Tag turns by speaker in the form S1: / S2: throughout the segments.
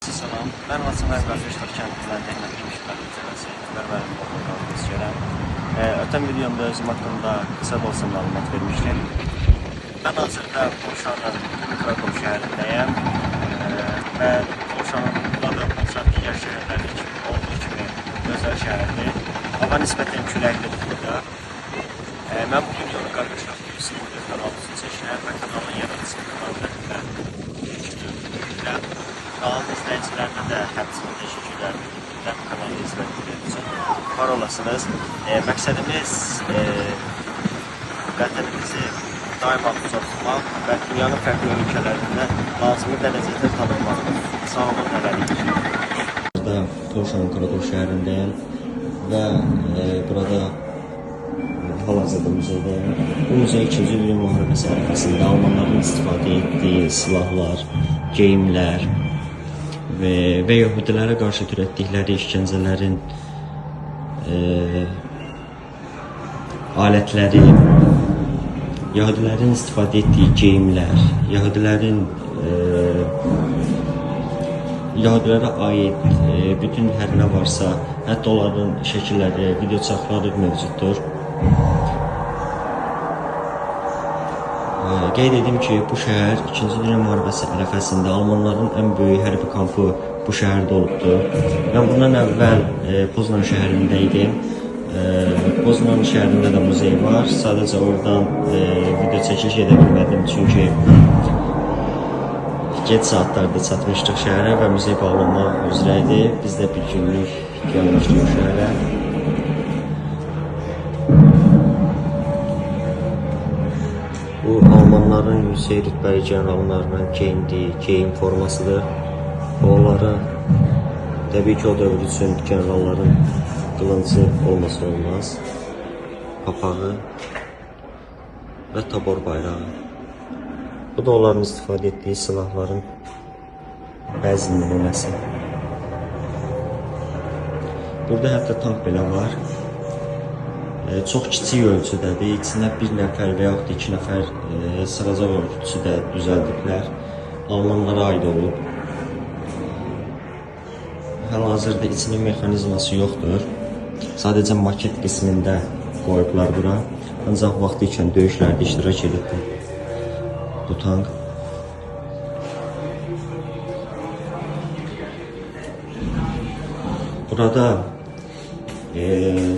S1: Salam, mən Laçınlar Qarşılaşlar kəndindən Texniki İşlər Müzəvəsi Ömər müəllim oğlu istəyirəm. Ötən videomda özüm haqqında qısa da olsa məlumat vermişdim. Mən hazırda Polşanın Krakow şəhərindəyəm və Polşanın burada Polşanın digər şəhərləri kimi olduğu kimi gözəl şəhərdir. Hava nisbətən küləklidir burada. Mən bu videonu Qarqaşlar TV-sinin kanalı üçün çəkirəm və kanalın yaradıcısı kanalında bildirəm. Kanalın izləyicilərinə də həmçinin təşəkkürlər bildirirəm kanalı izlədikləri üçün. Var olasınız. Məqsədimiz vətənimizi daima uca tutmaq və dünyanın fərqli ölkələrində lazımi dərəcədə tanınmaqdır. Sağ olun, hələlik. Burada Polşanın Krakow şəhərindəyəm və burada hal-hazırda muzeydəyəm. Bu muzey 2-ci Dünya Müharibəsi ərəfəsində Almanların istifadə etdiyi silahlar, geyimlər və Yahudilərə qarşı törətdikləri işgəncələrin alətləri, Yahudilərin istifadə etdiyi geyimlər, Yahudilərə aid bütün hər nə varsa, hətta onların şəkilləri, video çarxları mövcuddur. Qeyd edim ki, bu şəhər 2-ci Dünya Müharibəsi ərəfəsində Almanların ən böyük hərbi kampı bu şəhərdə olubdur. Mən bundan əvvəl Poznan şəhərində idim. Poznan şəhərində də muzey var. Sadəcə oradan video çəkiliş edə bilmədim, çünki gec saatlarda çatmışdıq şəhərə və muzey bağlanmaq üzrə idi. Biz də bir günlük gəlmişdik o şəhərə. Bu Almanların yüksək rütbəli generallarının geyindiyi geyim formasıdır. Onlara təbii ki, o dövr üçün generalların qılıncı olmasa olmaz. Papağı və tabor bayrağı. Bu da onların istifadə etdiyi silahların bəzi nümunəsi. Burada hətta tank belə var. Çox kiçik ölçüdədir. İçinə bir nəfər və yaxud da iki nəfər sığacaq ölçüdə düzəldiblər. Almanlara aid olub. Hal-hazırda içinin mexanizması yoxdur. Sadəcə maket qismində qoyublar bura. Ancaq vaxtı ikən döyüşlərdə iştirak edib bu tank. Burada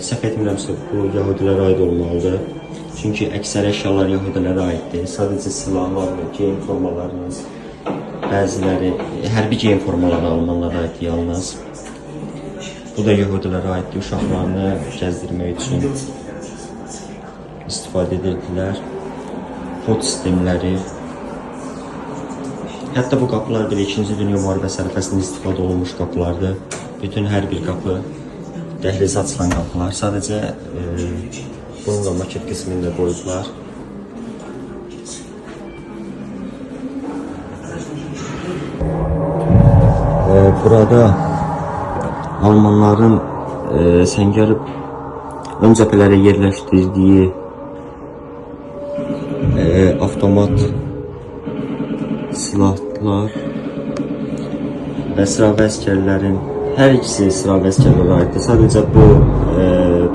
S1: səhv etmirəmsə bu Yahudilərə aid olmalıdır. Çünki əksər əşyalar Yahudilərə aiddir. Sadəcə silahlar və geyim formalarının bəziləri, hərbi geyim formaları Almanlara aiddir yalnız. Bu da Yahudilərə aiddir. Uşaqlarını gəzdirmək üçün istifadə edirdilər. Pod sistemləri. Hətta bu qapılar belə 2-ci Dünya Müharibəsi ərəfəsində istifadə olunmuş qapılardır. Bütün hər bir qapı dəhlizə açılan qapılar. Sadəcə bunu da maket qismində qoyublar. Burada Almanların səngər ön cəbhələrə yerləşdirdiyi avtomat silahlar və sıravi əsgərlərin hər ikisi sıravi əsgərlərə aiddir. Sadəcə bu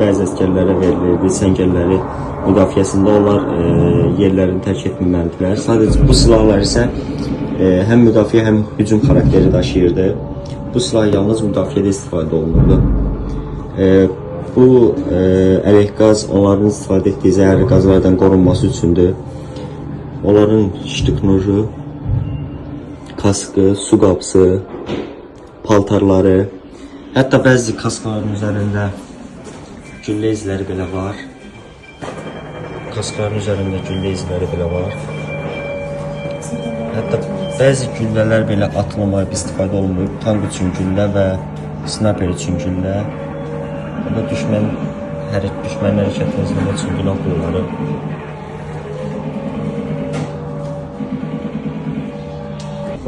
S1: bəzi əsgərlərə verilirdi, səngərləri müdafiəsində onlar yerlərini tərk etməməlidirlər. Sadəcə bu silahlar isə həm müdafiə, həm hücum xarakteri daşıyırdı. Bu silah yalnız müdafiədə istifadə olunurdu. Bu əleyh qaz onların istifadə etdiyi zəhərli qazlardan qorunması üçündür. Onların ştık noju, kaskı, su qapısı, paltarları, hətta bəzi kaskaların üzərində güllə izləri belə var. Kaskaların üzərində güllə izləri belə var. Hətta bəzi güllələr belə atılmayıb, istifadə olunmayıb. Tank üçün güllə və snayper üçün güllə. Bu da düşmənin hərəkətini izləmək üçün binokulları.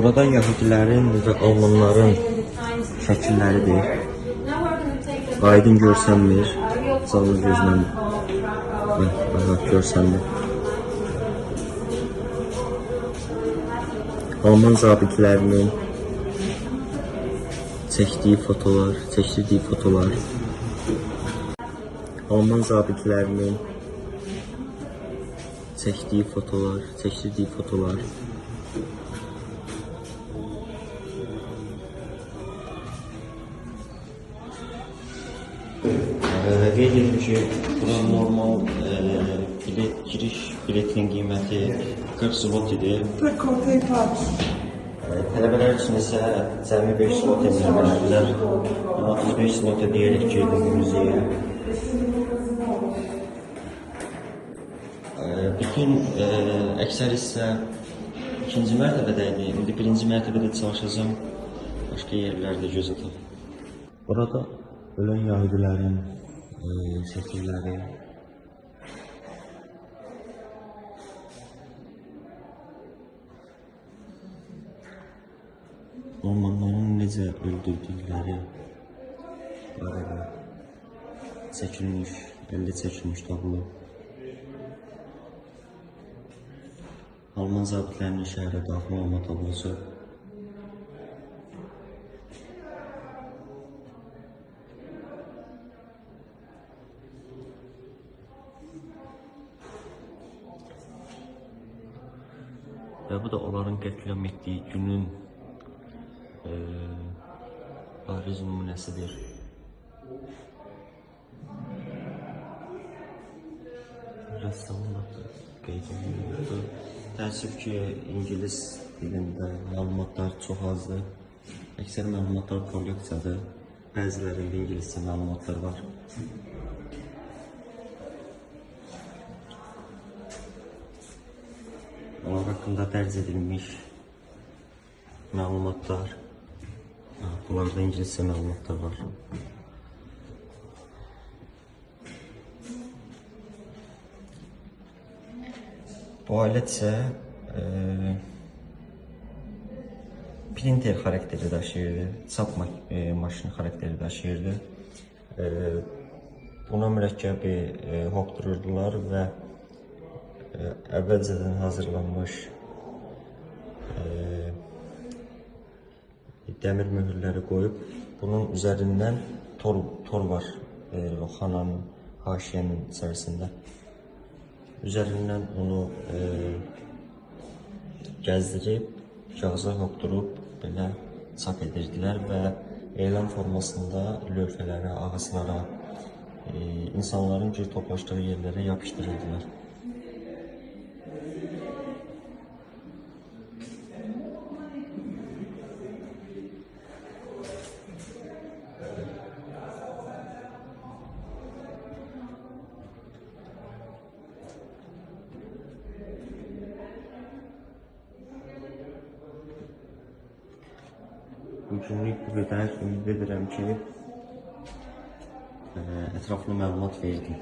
S1: Burada Yahudilərin və Almanların şəkilləridir. Aydın görsənmir. Canlı gözlə aha, görsənmir. Alman zabitlərinin çəkdiyi fotolar, çəkdirdiyi fotolar. Alman zabitlərinin çəkdiyi fotolar, çəkdirdiyi fotolar. Qeyd edim ki, bura normal bilet, giriş biletinin qiyməti 40 zlot idi. Tələbələr üçün isə cəmi 5 zlot endirməlilər. 35 zlot ödəyərək girdim muzeyə. Bütün əksər hissə ikinci mərtəbədə idi. İndi birinci mərtəbədə çalışacağam. Başqa yerlərdə göz ataq. Burada ölən yahudilərin şəkilləri. Almanların necə öldürdükləri barədə çəkilmiş, əldə çəkilmiş tablo. Alman zabitlərinin şəhərə daxil olma tablosu. Və bu da onların qətliam etdiyi günün bariz nümunəsidir. Rəssamın adı qeyd olunmuşdur. Təəssüf ki, ingilis dilində məlumatlar çox azdır. Əksər məlumatlar polyakçadır. Bəzilərində ingiliscə məlumatlar var. Onlar haqqında dərc edilmiş məlumatlar. Bunlarda ingiliscə məlumatlar var. Bu alət isə printer xarakteri daşıyırdı, çap maşını xarakteri daşıyırdı. Buna mürəkkəbi hopdururdular və əvvəlcədən hazırlanmış dəmir möhürləri qoyub, bunun üzərindən tor var o xananın, haşiyənin içərisində. Üzərindən onu gəzdirib, kağıza hopdurub belə çap edirdilər və elan formasında lövhələrə, ağaclara, insanların gür toplaşdığı yerlərə yapışdırırdılar. Bugünlük bu qədər. Ümid edirəm ki, ətraflı məlumat verdim.